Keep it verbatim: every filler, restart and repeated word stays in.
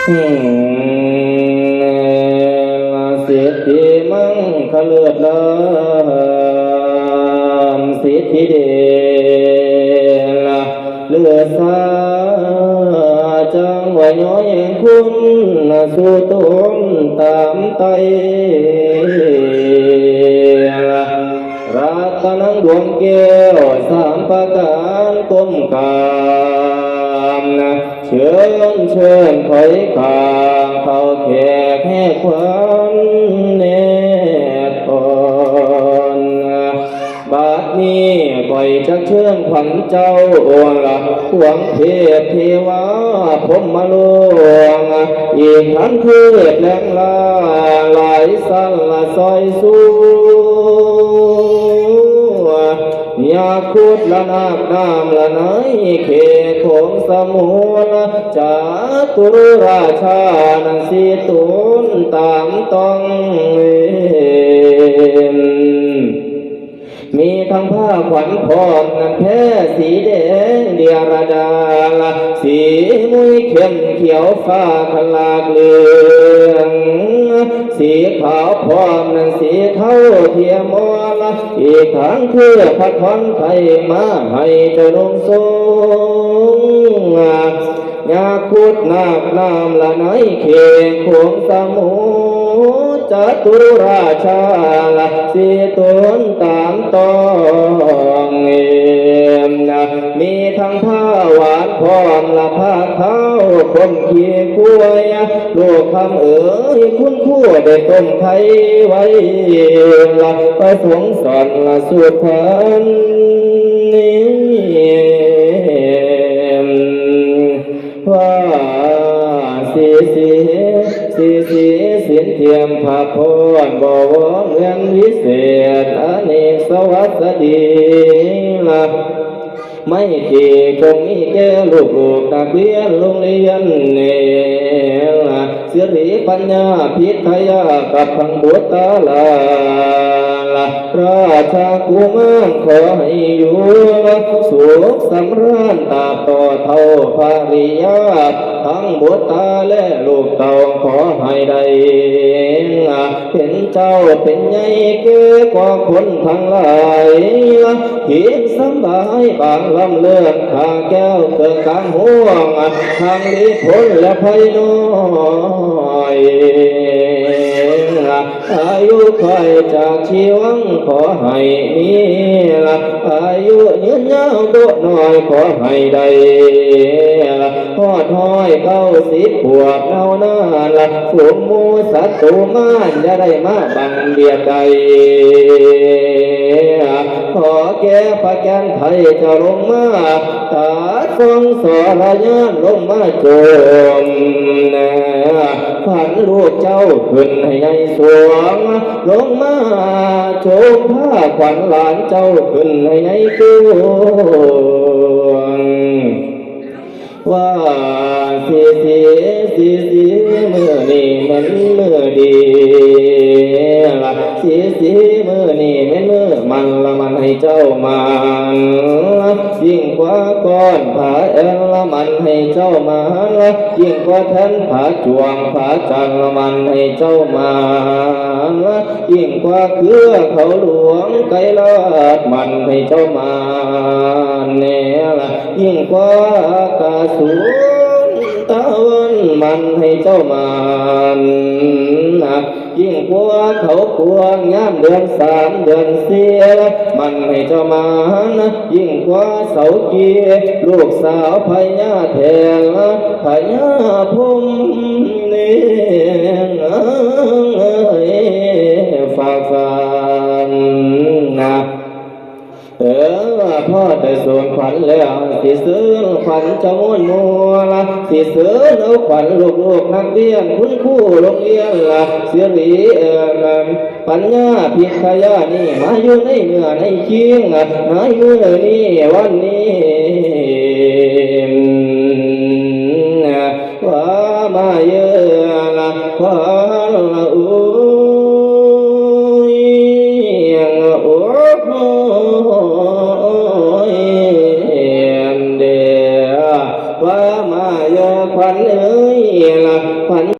อืม สิทธิมังคะเลิศล้ำ สิทธิเดชเลิศสา จั่งว่าย้อยคุณสู่ตนตามไต รัตนังดวงแก้วสามประการก้มกราบ เชิญ เชิญถอยข้างเข้าแขกแห่ขวัญแนบอ่อน บัดนี้ข้อยจักเชิญขวัญเจ้าองค์ละ พวงเทพเทวาพรหมโลก อีกทั้งเทพแหลงลาหลายสันละซอยสู้ ยาคุดละนาคน้ำละในเขตของสมุทรจาตุรราชานั้นสิตนตามต้องเวน มีทั้งผ้าขวัญพร้อมนั้นแพร่สีแดงเดียรดาละ สีมุ้ยเข้มเขียวฟ้าขลากเหลือง สีขาวพร้อมนั้นสีเทาเทียมอละ อีกทั้งเครือพระทอนไทยมาให้เจ้านุ่งทรง ยาคุดนาคน้ำละในเขตของสมุทรจาตุราชาละ สิตนตามต้องเอง มีทั้งผ้าหวานพร้อมละผ้าขาวคมขี้ควาย ลูกคำเอ๋ยคุณครูได้ต้มไข่ไว้ละ ประสงค์สอนละสูตรพันนี้ ว่าสีสี สีสี สินเทียมพระพรบ่วงเงินวิเศษอเนกสวัสดีละ ไม่ตีจงมีแก่ลูกๆนักเรียนโรงเรียนเนละ สิริปัญญาพิทยากับพังบุตรตาลาละ ราชากุมารขอให้อยู่สุขสำราญตราบต่อเท่าภริยา ทั้งบุตรตาและลูกเต้าขอให้ได้ เป็นเจ้าเป็นใหญ่เก่กว่าคนทั้งหลาย เพียงสำบายบางลำเลิศข้าแก้วเกิดกลางห่วง ทางลีพ้นและภัยน้อย อายุค่อยจากชีวังขอให้มีละ อายุยืนยาวโบน้อยขอให้ได้ละ ฮอดห้อยเก้าสิบขวบเท่านั้นละ ฝูงหมู่ศัตรูมารอย่าได้มาบังเบียดใด ขอแก่พระแก่นไทยเจ้าลงมา ตาทรงสรญาณลงมาโจม ผันลูกเจ้าขึ้นให้ใหญ่สวง ลงมาโจมผ้าขวัญหลานเจ้าขึ้นให้ใหญ่สวง ว่าสีสี สีสี มื้อนี้แม่นมื้อดีละ สีสี มื้อนี้แม่นมื้อมันละมันให้เจ้ามันละ ยิ่งกว่าก้อนผาแอนละมันให้เจ้ามันละ ยิ่งกว่าแท่นผาจวงผาจันทร์ละมันให้เจ้ามันละ ยิ่งกว่าเครือเขาหลวงไกรลาดมันให้เจ้ามานแน่ละ ยิ่งกว่ากาสูนตะวันมันให้เจ้ามานนะ ยิ่งกว่าเขากวางยามเดือนสามเดือนสี่มันให้เจ้ามานนะ ยิ่งกว่าเสาเกียลูกสาวพญาแถนละ พญาพรหมนี่ ฝากฝันนะ เออ พ่อได้สูนขวัญแล้ว สิซื้อขวัญจำนวนมัวละ สิซื้อเอาขวัญลูกๆนักเรียนคุณครูโรงเรียนละ สิริเออ ปัญญาพิทยานี่มาอยู่ในเนื้อในคิง ในมื้อนี้วันนี้ ว่ามาเยอะละ ว่าละ โอ้ย โอ้ย เด้อ ว่ามาเยอะขวัญเอ้ยละ Pani